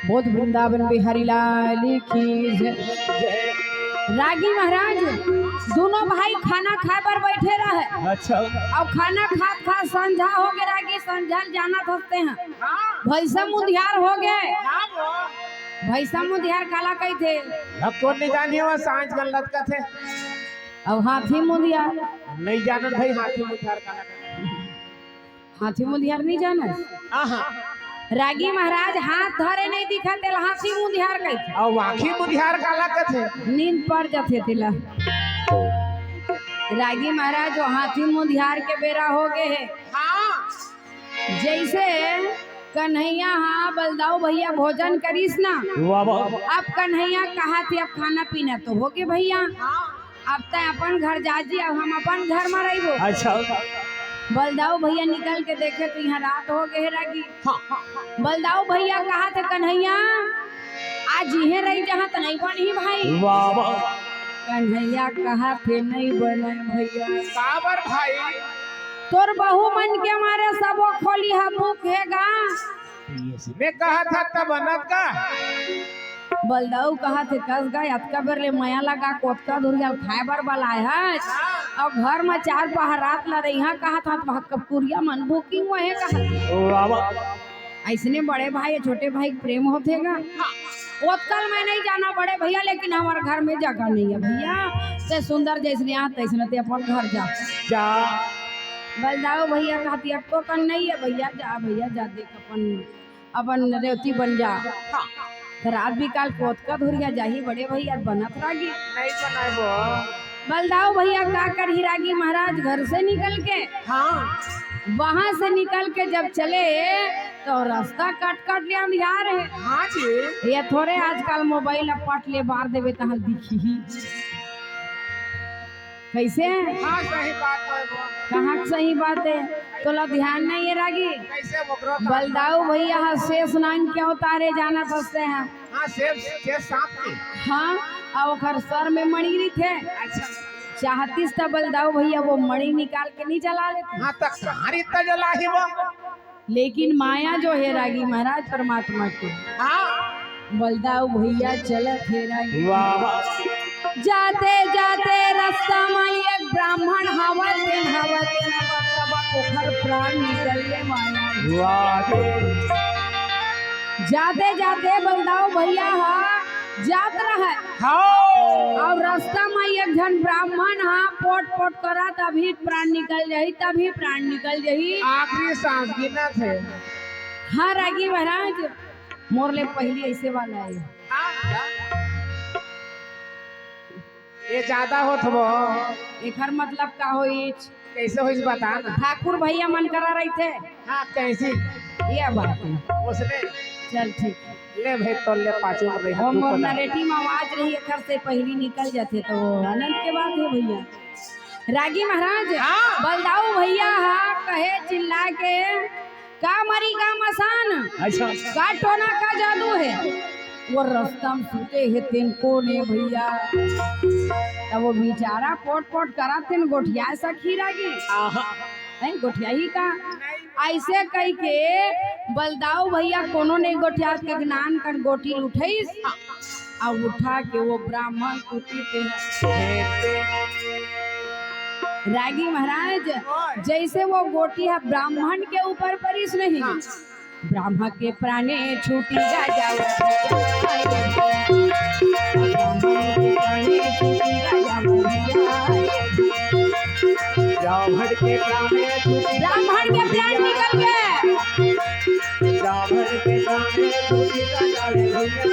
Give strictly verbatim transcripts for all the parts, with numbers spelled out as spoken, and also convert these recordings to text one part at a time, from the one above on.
बोध वृंदावन बिहारी लाल की जय। रागी महाराज, दोनों भाई खाना खाए बर बैठे रहे। अच्छा। अउ खाना खात खात संझा हो गे रागी, संझा ल जानत हस तें। हाँ। भैंसा मुंधियार हो गे। हाँ, वो। भैंसा मुंधियार काला कहिथे? अब कोन नइ जानी हो, सांझ गन लटकथे। अउ हाथी मुंधियार? नइ जानन भाई, हाथी मुंधियार काला कहिथे। हाथी मुंधियार नइ जानस? आहा। रागी महाराज हाथ धरे नइ दिखय तेला हाथी मुंधियार कहिथे। अउ आँखी मुंधियार काला कथे? नींद पर जथे तेला। रागी महाराज, वो हाथी मुंधियार के बेरा हो गे हे। हाँ। जइसे कन्हैया हा बलदाऊ भैया भोजन करिस ना, वाह, वाह। अब कन्हैया कहत हे, अब खाना पीना तो हो गे भैया, हाँ। अब तैं अपन घर जा जी, अब हम अपन घर म रहिबो। अच्छा। बलदाऊ भैया निकल के देखे त इहाँ रात हो गे हे रागी। हाँ। बलदाऊ भैया कहत हे, कन्हैया, आज इहें रहि जाहूँ त नइ बनही भाई। वाह, वाह। कन्हैया कहत हे, नइ बनय भैया। काबर भाई? तोर बहू मन के मारे सबो खोली ह बुक हे गा। अइसने कहत हस त बनत का? बलदाऊ कहत हे, कस गा, अतका बेर ले मया लगा के ओतका दूरिहा ल खाए बर बलाए हस, अउ घर म चार पहर रात ल रहिहूँ कहत हस, त कुरिया मन बुकिंग होहे कहत। वाह, वाह। अइसने बड़े भाई अउ छोटे भाई के प्रेम होथे गा। ओतका ल मैं नइ जानंव बड़े भैया, लेकिन हमर घर म जगह नइ हे भैया। तैं सुंदर जइसने आत तइसने तैं अपन घर जा। जा। बलदाऊ भैया कहत हे, अब तो कन नइ हे भैया, जा भैया जा, देख अपन, अपन रेवती बन जा। हाँ। त रात बिकाल के ओतका दूरिहा जाही बड़े भैया, बनत रागी। नइ बनय वो। बलदाऊ भैया का करही रागी महाराज घर से निकल के। हाँ। वहाँ से निकल के जब चले तो रस्ता कट कट ले अंधियार हे। हाँ जी। ये थोरे आजकल मोबाइल अब पट ले बार देबे तहाँ दिखही। कइसे? हाँ, सही बात हे वो। कहाँ के सही बात हे? तोला ध्यान नइ हे रागी। कइसे ओकरो तो बलदाऊ भैया ह शेष नाग के अवतार हे, जानत हस तें। हाँ, शेष, शेष सांप के। हाँ, अउ ओकर सर म मणि रहिथे। अच्छा। चाहतिस त बलदाऊ भैया वो मणि निकाल के नइ जला लेते। हाँ, त कहाँ रहिथे जलाही वो? लेकिन माया जो हे रागी महाराज परमात्मा के। हाँ। बलदाऊ भैया चलत हे रागी। वाह, वाह। जाते जाते रस्ता म एक ब्राह्मण हावय तेन, हावय तेन, तब ओखर प्राण निकल गे माया। वाह जी। जाते जाते बलदाऊ भैया ह जात रहय। हाँ। अउ रस्ता म एक झन ब्राह्मण ह पोट पोट करत, अभी प्राण निकल जाही, तभी प्राण निकल जाही। आखिरी सांस गिनत हे। हाँ रागी महाराज, मोर ले पहिली अइसे वाला हे। हाँ, ये जादा होत हवय। एखर मतलब का होइच? कइसे होइच बता ना। ठाकुर भैया मन करा रहिथे। हाँ, कइसे? ये बात हे। ओइसने। चल ठीक। ले भाई, तोर ले पाछू म रही, ओ तू मोर पकड़। नरेटी म आवाज रही, एखर से पहिली निकल जाथे त वो आनंद के बात हे भैया। रागी महाराज, हाँ। बलदाऊ भैया ह कहे चिल्ला के, का मरी का मसान? अच्छा। का टोना का जादू हे? वो रस्ता म सुते हे तेन कोन ए भैया। त वो बिचारा पोट पोट करत तेन गोठियाय सकही रागी। आहा। हैं, गोठियाही का? अइसे कहिके बलदाऊ भैया कोनो नइ गोठियात के नान कन गोठी ल उठइस। अउ उठा के वो ब्राह्मण कुटी ते रागी महाराज, जइसे वो गोठी ह ब्राह्मण के ऊपर परिस नहीं, हाँ। ब्राह्मण के प्राणे छूटी गा जावत। ब्राह्मण के प्राणे छूटी गा जावत। ब्राह्मण के प्राण निकल गे। रावण के सामने तू निकल जावे भैया।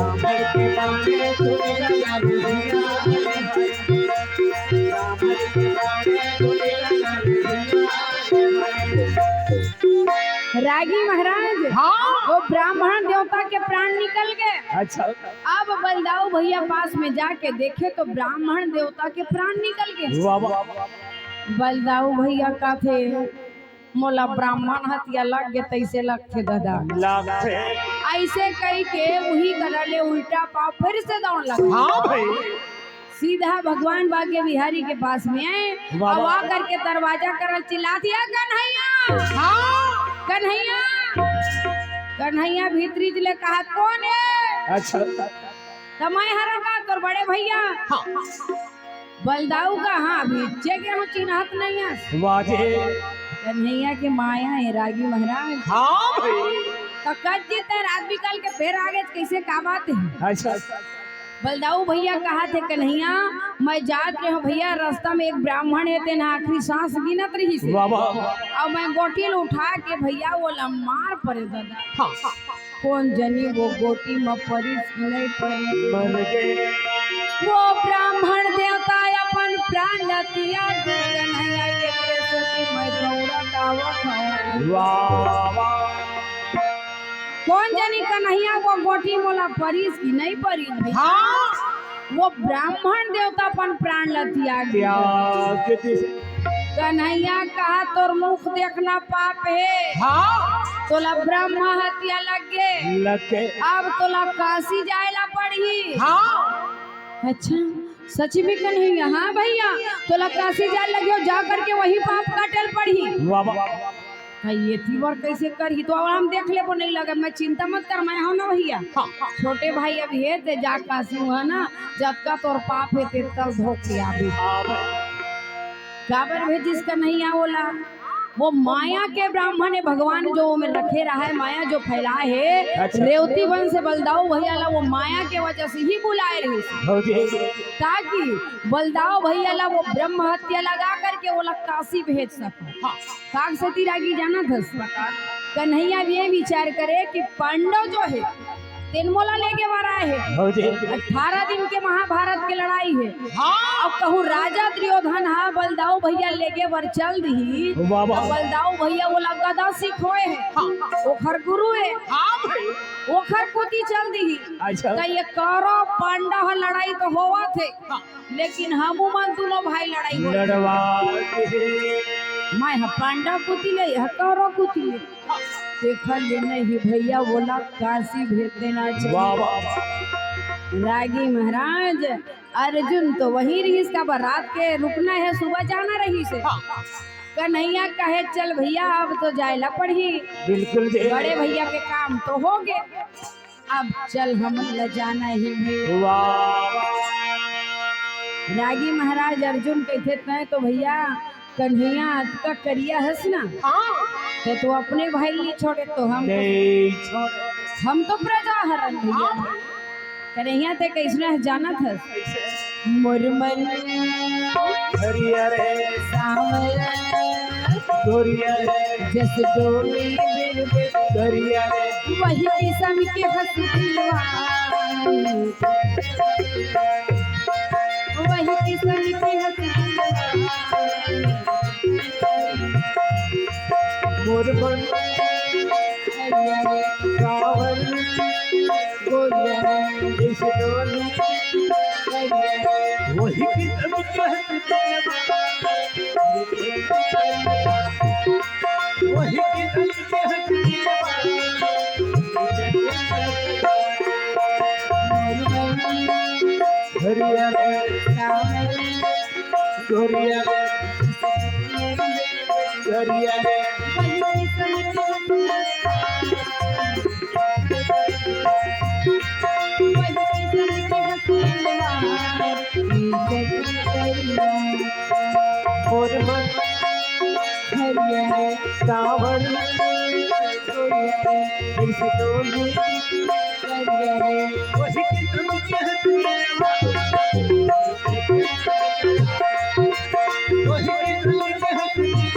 रावण के सामने तू निकल जावे भैया। रागी महाराज, हाँ। वो ब्राह्मण देवता के प्राण निकल गे। अच्छा। अब बलदाऊ भैया पास में जाके देखे तो ब्राह्मण देवता के प्राण निकल गे। वाह, वाह। बलदाऊ भैया कथे, मोला ब्राह्मण हत्या लग गे, तइसे लगथे दादा। लगथे। अइसे कहिके उही करा ले उल्टा पाँव फिर से दौड़ लगा। हाँ भाई। सीधा भगवान बांके बिहारी के पास में आए। वाह, अउ वाह। आ करके दरवाजा करा चिल्ला दिया, "कन्हैया, हाँ। कन्हैया।" कन्हैया भीतरी ले कहा, "कोन हे?" अच्छा। त मैं हरँव का तोर बड़े भइया। हाँ। बलदाऊ का, हाँ, अभी इच्चे के हम चिन्हत नइ हस। वाह जी। कन्हैया के माया हे रागी महाराज। हाँ भाई। त कत जी तैं रात बिकाल के फेर आ गे, कइसे का बात हे? अच्छा। बलदाऊ भइया कहत हे, "कन्हैया, मैं जात रहेंव भइया, रस्ता में एक ब्राह्मण हे, तेन आखिरी सांस गिनत रहिस हे। वाह, वाह, वाह। अउ मैं गोटी ल उठा के भइया ओला मार परेंव दादा।" हाँ। कोन जनी वो गोटी म परिस कि नइ परिस। मर गे। वो ब्राह्मण देवता अपन प्राण ल त्याग दे, कन्हैया एकरे सेती मैं दौड़त आवत हँव। वाह, वाह। कोन जनी कन्हैया वो गोटी मोला परिस कि नइ परिस। हाँ। वो ब्राह्मण देवता अपन प्राण ल त्याग दे। त्याग दे। कन्हैया कहा, "तोर मुख देखना पाप हे।" हाँ। तोला ब्रह्म हत्या लग गे। लग गे। अब तोला काशी जाए ला पड़ही। हाँ। अच्छा, सच में कन्हैया? हाँ भइया, तोला काशी जाए लगियो, जा करके वही पाप काटे ल पड़ही। वाह, वाह। त एती बर कइसे करही? त अउ हम देख लेबो, नइ लगे, मैं चिंता मत कर, मैं हँव ना भइया। हाँ, हाँ। छोटे भाई अभी हे, तैं जा काशी, उहाँ ना जतका तोर पाप हे, तेतका ल धो के आबे। हाँ भाई। काबर भेजिस कन्हैया ओला? वो माया के ब्राह्मण हे भगवान, जो ओमे रखे रहा हे, माया जो फैलाए हे। अच्छा। रेवती वन से बलदाऊ भइया ला वो माया के वजह से ही बुलाए रहिस। भौजी। ताकि बलदाऊ भइया ला वो ब्रह्म हत्या लगा करके ओला काशी भेज सके। हाँ। काग सेती रागी जानत हस? बता। कन्हैया ये विचार करे कि पांडव जो हे, तेन मोला लेगे बर आए हे। भौजी। अठारह दिन के महाभारत के लड़ाई हे। हाँ। अब कहूँ राजा दुर्योधन हा बलदाऊ भइया लेगे बर चल दिही, वाह, वाह। त बलदाऊ भइया ओला गदा सिखोए हे। हाँ। ओखर गुरु हे। हाँ भाई। ओखर कोती चल दिही। अच्छा। त ये कौरव पांडव ह लड़ाई तो होवत हे। हाँ। लेकिन हमू मन दूनों भाई लड़ाई हो लड़वा के। मैं ह पांडव कुती ले, यह कौरव कुती ले। तेखर ले नहीं भइया, ओला काशी भेज देना चाहिए। वाह, वाह, वाह। रागी महाराज, अर्जुन तो वहीं रहिस, काबर रात के रुकना हे, सुबह जाना रहिस हे। हाँ। कन्हैया कहे, "चल भइया, अब तो जाए ला पड़ही।" बिल्कुल जी। बड़े भइया के काम तो हो गे। अब चल हमन ल जाना ही हे। वाह। रागी महाराज अर्जुन कहिथे, "तैं तो भइया कन्हैया अतका करिया हस ना, हाँ। तैं तो अपने भाई ल नइ छोड़े, तो हम तो, नइ छोड़े। हम तो प्रजा हरन भइया।" हाँ। कन्हैया तैं कइसने हस जानत हस? मोर मन हरियर हे। सांवला। गोरिया रे। जस डोली बिरबिट। गोरिया रे। वही किसम के हँस दिलवा। वही किसम के हँस दिलवा। मोर मन हरियर हे। सांवला। गोरिया रे। जस डोली। वही किसम के हँस दिलवा। वही किसम के हँस दिलवा। हरियर हे। गोरिया रे। गोरिया रे। मोर मन हरियर हे। सांवला। गोरिया रे। जस डोली। वही किसम के हँस दिलवा। वही किसम के हँस दिलवा।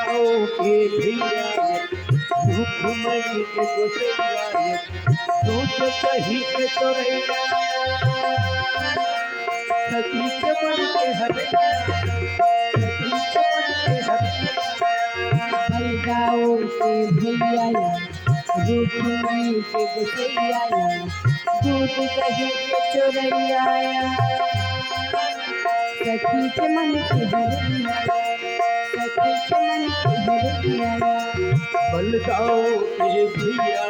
आओ के भैया, भूख मरी के गोसैया, तू तो कहीं के तोरैया। बलदाऊ के भैया या, रुक्मणी के गोसैया या, दूध दही के चोरैया या, सखी के मन के हरैया, सखी के मन के हरैया। बलदाऊ के भैया या,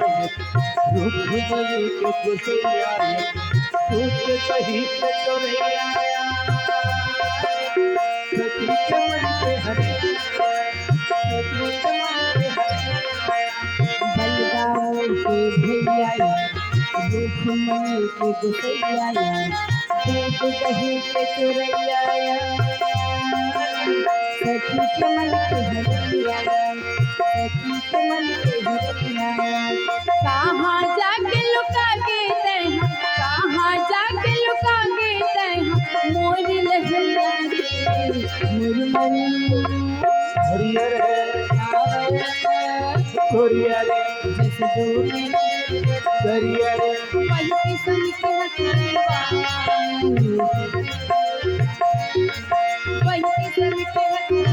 रुक्मणी के गोसैया या, दूध दही के चोरैया या, सखी के मन के हरैया। बलदाऊ के भैया या, रुक्मणी के गोसैया या, दूध दही के चोरैया या, सखी के मन के हरैया या, सखी के मन के हरैया या। कहाँ जाके लुका गे तैं, कहाँ जाके लुका गे तैं, मोर लहरिया रे, मोर मन। हरियर है। हरियर। जस दूनी करियर। वही किस्म के हथुआ। वही किस्म के हथुआ।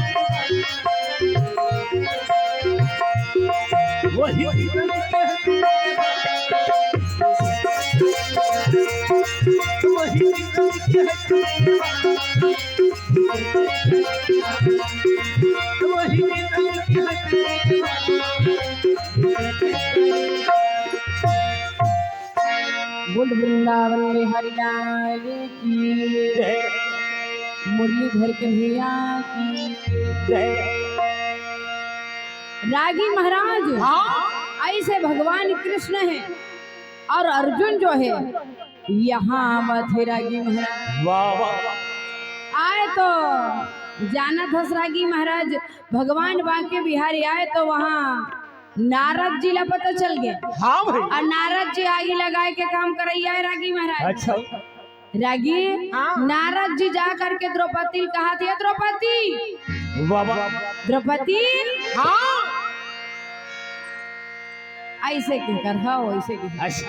वही किस्म के हथुआ। वही किस्म के हथुआ। बोल वृंदावन बिहारी लाल की जय। मुरलीधर कन्हैया की जय। रागी महाराज, हाँ। ऐसे भगवान कृष्ण है और अर्जुन जो है, यहाँ आवत हे रागी महाराज। वाह, वाह। आए तो जानत हस रागी महाराज, भगवान बांके बिहारी आए तो वहाँ नारद जी ला पता चल गे। हाँ भाई। और नारद जी आगी लगाए के काम करैया है रागी महाराज। अच्छा। रागी, हाँ। नारद जी जा करके द्रौपदी ल कहा थे, "द्रौपदी।" वाह, वाह। "द्रौपदी।" हाँ। ऐसे के कर, हाँ, ऐसे के। अच्छा।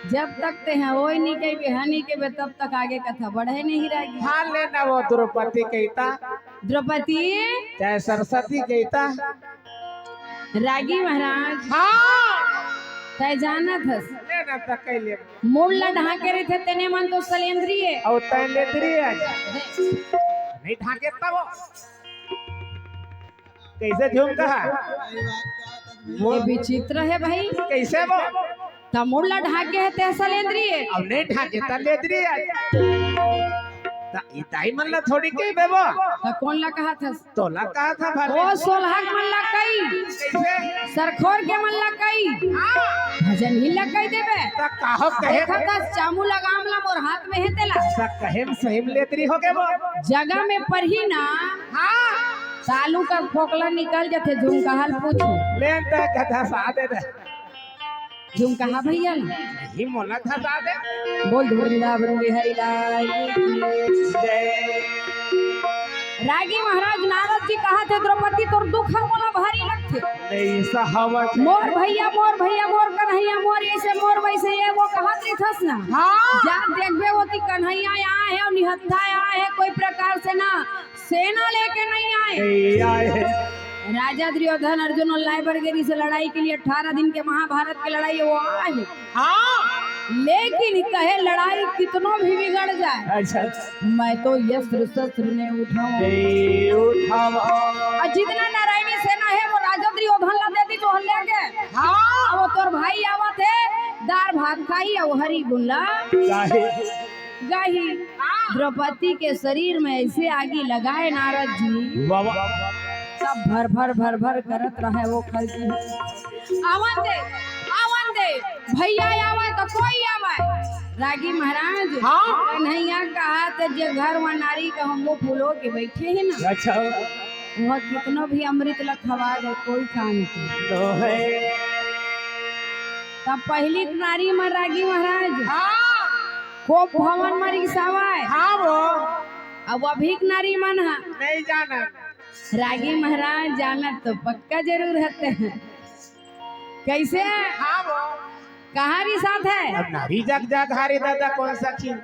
जब तक ते हाँ ओए नहीं कहिबे, हाँ नहीं कहिबे, तब तक आगे कथा बढ़े नहीं रागी। हाँ, लेना वो द्रौपदी कहता। द्रौपदी। चाहे सरस्वती कहता। रागी महाराज। हाँ। तै जानत हस। लेना त कह ले। मुड़ ला ढांके रहिथे तेने मन तो सलेंद्री है। और तै लेंद्री है। नहीं ढांके तब। कैसे झुमका? ये विचित्र है भाई। कैसे वो? त मुड़ ला ढांके हे ते सलेंद्री है। अब नहीं ढांके त लेंद्री है। त इताई मन ला थोड़ी कही बेबो। त कौन ला कहा था? तोला कहा था भाभी? ओ सोलहक मन ला कही। कैसे? सरखोर के मन ला कही। हाँ। भजन ही ला कही देबे। त काहो कहे देखा थे? था चामू लगाम ला मोर हाथ में है तेला। त कहे में सही में लेंद्री हो गए वो। जगह में परही ना। हाँ। तालू का खोखला निकल जाथे, झुमका हाल पूछू। ले त गधा सादे दे। झुमका भैया। नहीं मोला धसा दे। बोल वृंदावन बिहारी लाल की जय। रागी महाराज नारद जी कहा थे, "द्रौपदी तोर दुख ह मोला भारी लगथे।" नहीं सहवत। मोर भैया, मोर भैया, मोर कन्हैया, मोर ऐसे, मोर वैसे, ये वो कहा थे थस ना। हाँ। जा देखबे वो ती कन्हैया आए है और निहत्था आए है, कोई प्रकार से ना सेना लेके नहीं आए। नहीं आए। राजा दुर्योधन अर्जुन और लाए बर गेरी से लड़ाई के लिए अठारह दिन के महाभारत की लड़ाई वो आए। हाँ। लेकिन कहे लड़ाई कितनो भी बिगड़ जाए, अच्छा। मैं तो अस्त्र शस्त्र नहीं उठाऊं। नहीं उठाऊं। और जितना नारायणी सेना है वो राजा दुर्योधन ला दे दी तो हम ले गए। हाँ। अब वो तोर भाई आवत है, दार भात खाही और हरी गुल्ला। काहे? गही। द्रौपदी के शरीर में ऐसे आगी लगाए नारद जी, वाह, वाह। सब भर भर भर भर करत रहे वो खलती। आवन दे, आवन दे, भैया आवे तो कोई आवे। रागी महाराज, हाँ। कन्हैया कहा थे जे घर में नारी का हम वो फूलो के बैठे हैं ना। अच्छा। वह कितनो भी अमृत ला खवा दे, कोई काम नहीं। तो है। तब पहली नारी में रागी महाराज। हाँ। कोप भवन म रिसावय। हाँ वो। अब अभी के नारी मन ह। नहीं जाना। रागी महाराज जानत तो पक्का जरूर हते। कैसे? हाँ वो। कहाँ रिसात है? अब नारी जग जग हारी दादा कौन सा चीज?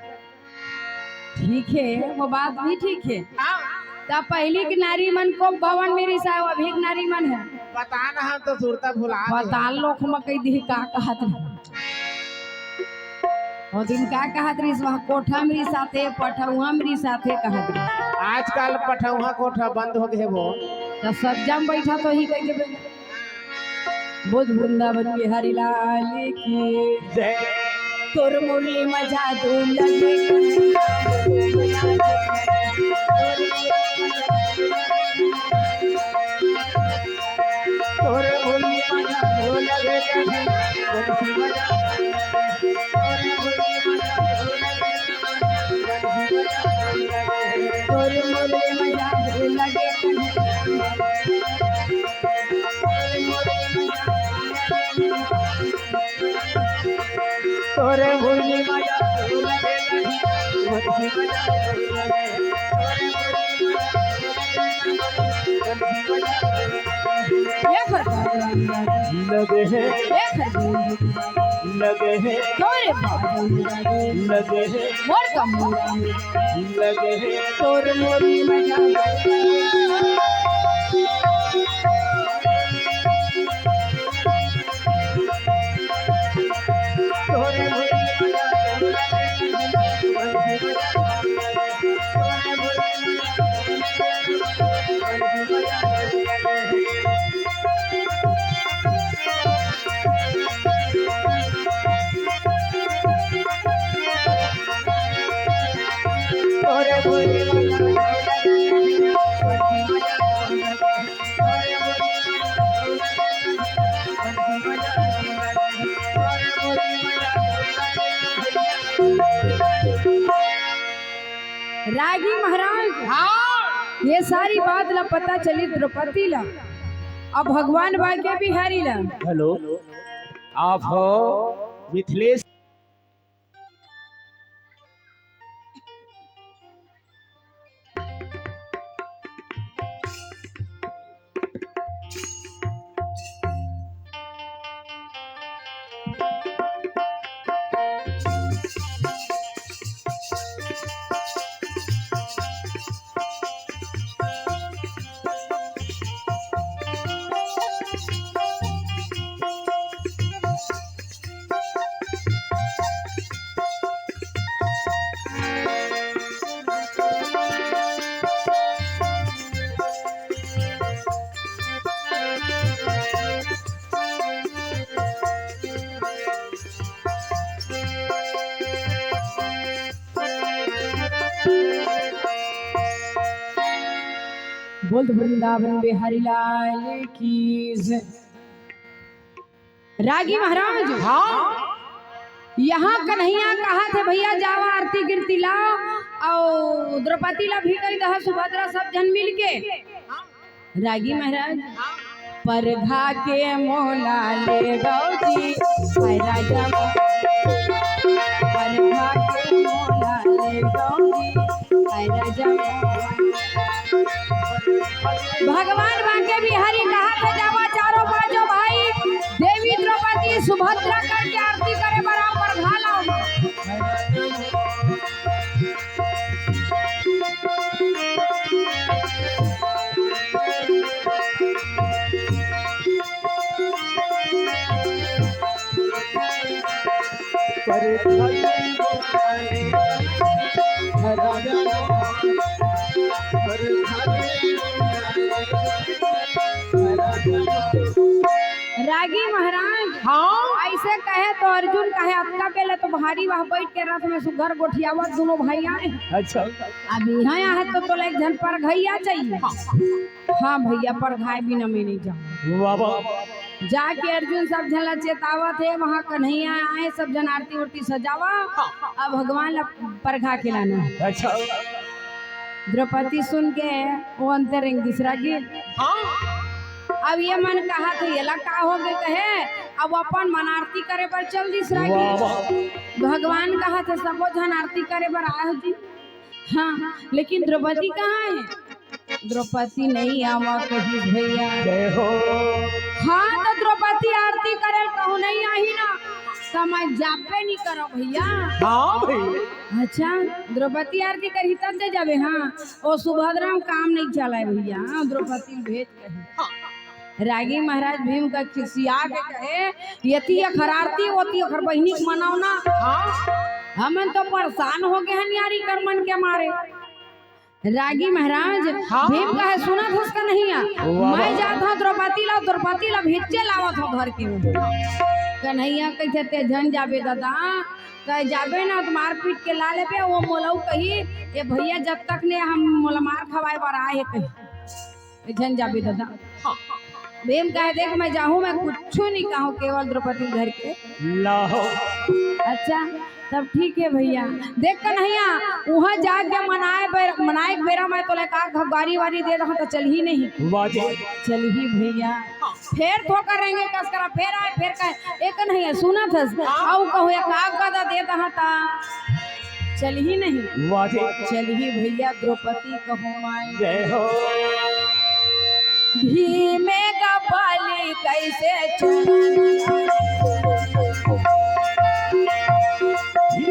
ठीक हे, वो बात भी ठीक हे। हाँ। त पहिली के नारी मन कोप भवन में रिहिस हे, अभी के नारी मन हे। पता न, हम तो सुरता भुला गे। पता लोक म कही दिही का कहत रहे। वो दिन का कहत रहिस, वहाँ कोठा में रिहिस हे, पठौहा में रिहिस हे कहत रहिस। आजकल पठौहा कोठा बंद हो गे वो। त सज्जा म बइठा तो ही कह के बे-, बोल वृंदावन बिहारी लाल की जय। तोर मुरली म जादू लगे कन्हैया। तोर मुरली म जादू लगे कन्हैया। तोर मुरली म जादू लगे कन्हैया। तोरे मुरली मजा, मुरली मजा, ये फरमान लगे हे, ये फरमान लगे हे, तोरे बाबू लगे हे, मोर कमरा लगे हे, तोर मोरी मजा। रागी महाराज, हाँ। ये सारी बात ला पता चली द्रौपदी ला, अब भगवान बांके बिहारी ला। हेलो, आप हो मिथिलेश? बोल वृंदावन बिहारी लाल की जय। रागी महाराज, हाँ। यहाँ कन्हैया कहत हे, भैया जावा आरती गिरती ला, अउ द्रौपदी ला भी कही दहा सुभद्रा सब झन मिल के। रागी महाराज, परघा के मोला ले गौजी, हाय राजा, परघा के मोला ले गौजी, हाय राजा। भगवान बांके बिहारी कहत हे, जावा चारों पांचों भाई, देवी द्रौपदी सुभद्रा करके आरती करे बराबर भाला। रागी महाराज, हाँ। ऐसे कहे तो अर्जुन कहे, अतका बेला तो भारी वह बैठ के रथ में सुघर गोठियावत दोनों भाई आए। अच्छा। अब यहाँ आए तो तोला एक झन परघैया चाहिए। हाँ। हाँ भैया, परघाए बिना मैं नहीं जाऊँ। वाह, वाह। जाके अर्जुन सब झन ला चेतावत हे, वहाँ कन्हैया आए, सब झन आरती उरती सजावा, हाँ। अब भगवान ला परघा के लाना। अच्छा। द्रौपदी सुन के वो अंतरंग दूसरा गिर। हाँ। अब ये मन कहत हे, एला का हो गे कहे, अब अपन मन आरती करे बर चल दिस रागी। वाह, वाह। भगवान कहत हे, सबो झन आरती करे बर आए हो जी। हाँ, लेकिन द्रौपदी कहाँ हे? द्रौपदी नहीं आवा कहिस भैया। जय हो। हाँ, तो द्रौपदी आरती करे कहूँ नहीं आही ना। त मैं जाबे नहीं करो भैया। हाँ भैया। अच्छा, द्रौपदी आरती करही तब दे जाबे। हाँ, ओ सुभद्रा में काम नहीं चलाए भैया। हाँ, द्रौपदी भेज कहे। रागी महाराज भीम का खिसिया के कहे, "यति अखर आरती होती, अखर बहिनी के मनाओ ना। हाँ। हमन तो परेशान हो गए हैं न्यारी करमन के मारे।" रागी महाराज हाँ। भीम कहे, "सुनत हस कन्हैया, वाह, मैं वाह। जात हूँ द्रौपदी ला, द्रौपदी ला भिच्चे लावत हूँ घर के।" कन्हैया कहे, "ते झन जाबे दादा, ते जाबे ना तो मारपीट के ला लेबे।" वो मोलऊ कही, "ये भैया जब तक ने हम मोला मार खवाए बर आए हे," कही। झन जाबे दादा। भीम कहे, "देख, मैं जाहूँ, मैं कुछू नहीं कहूँ, केवल द्रौपदी घर के।" लाहो। अच्छा, तब ठीक है भैया। देख कन्हैया, वहाँ जाके मनाए बेर-, मनाए के बेरा मैं तोला का घ-, गारी वारी दे दहूँ त चलही नहीं। वाह जी। चलही भैया। फेर थोकर रेंगे कस करा, फेर आए, फेर कहे, "ए कन्हैया, सुनत हस?" हाँ। अउ कहूँ, "एक आध गदा दे दहूँ त।" चलही नहीं। वाह जी। चलही भैया द्रौपदी कहूँ माई। जय हो। भीमे का बलि कैसे चढ़न।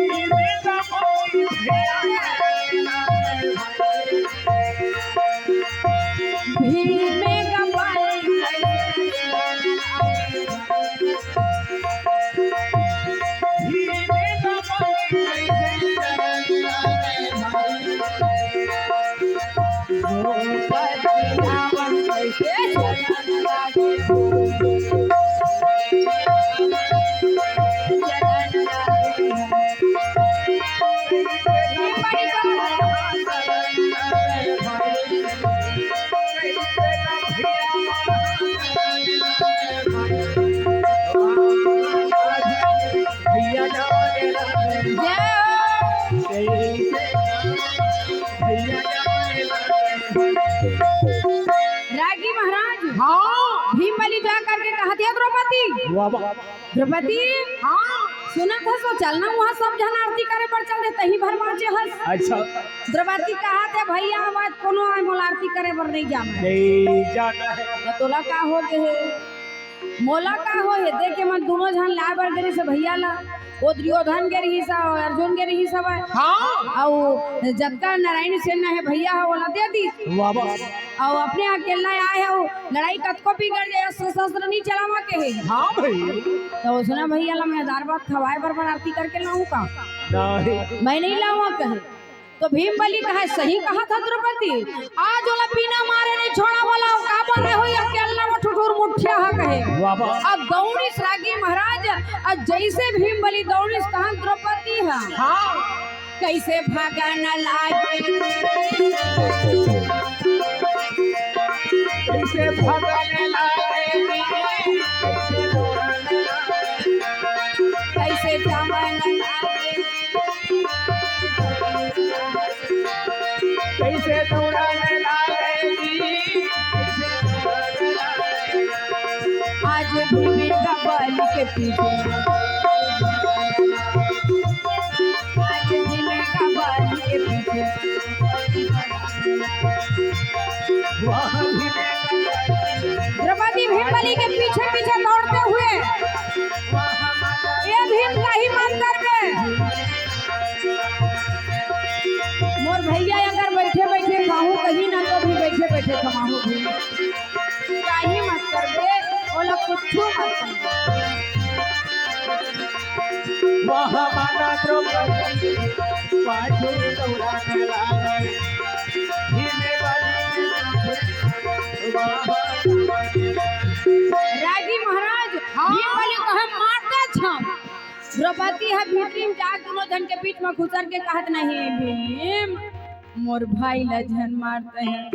भीमे का बलि भीमे का बलि कैसे चढ़न। रागी महाराज, हाँ। भीम बलि जा करके कहत हे, "द्रौपदी, वाह, वाह। द्रौपदी, हाँ। सुनत हस, वो चलना वहाँ सब झन आरती करे बर चल दे, तहीं भर बाँचे हस।" अच्छा। द्रौपदी कहत हे, "भैया, हम आज कोनो आए मोला आरती करे बर नहीं जाना है।" नहीं जाना है। त तोला का हो गे हे? मोला का हो हे? देख के मन दुनों झन लाए बर गे रहिस भैया ला। वो दुर्योधन गे रहिस, अर्जुन गे रहिस हवय। हाँ। अउ जतका नारायण सेना हे भैया ह, ओला दे दिस। वाह, वाह। अउ अपने अकेला आए हे, अउ लड़ाई कतको बिगड़ जाए, अस्त्र शस्त्र नहीं चलावा कहे। हाँ भाई। त उसने भैया ला मैं दार भात खवाए बर, बर आरती करके लाऊं का? नहीं। मैं नहीं लावा कहे। तो भीम बलि कहे, "सही कहत ह द्रौपदी, आज ओला बिना मारे नहीं छोड़ा वाला, काबर रहे हो अकेला वो ठुठुर मुठिया ह," कहे। वाह, वाह। अब दौड़िस रागी महाराज, अब जैसे भीम बलि दौड़िस, तहाँ द्रौपदी ह। हाँ। कैसे भागन लागे। कैसे भागन लागे। कैसे दौड़न लागे। कैसे दमन लागे। कैसे दौड़न लागे। आज भीम का बलि के पीछे। आज भीम का बलि के पीछे। द्रौपदी भीम बलि के पीछे पीछे दौड़ते हुए, "ए भीम, कहीं मत करबे। मोर भैया अगर बैठे बैठे खाहूँ कहीं ना, तो भी बैठे बैठे खवाहूँ भीम। कहीं मत करबे, वो लोग कुछ मत करबे।" वाह माता द्रौपदी पाछू दौड़न लागे। धीमे बलि वाह। रागी महाराज, हाँ। भीम बलि कहे, "मारते छम।" द्रौपदी ह भीतरी में जाके दुनों झन के बीच में घुसर के कहत, "नहीं भीम, मोर भाई ला झन मारते हैं।"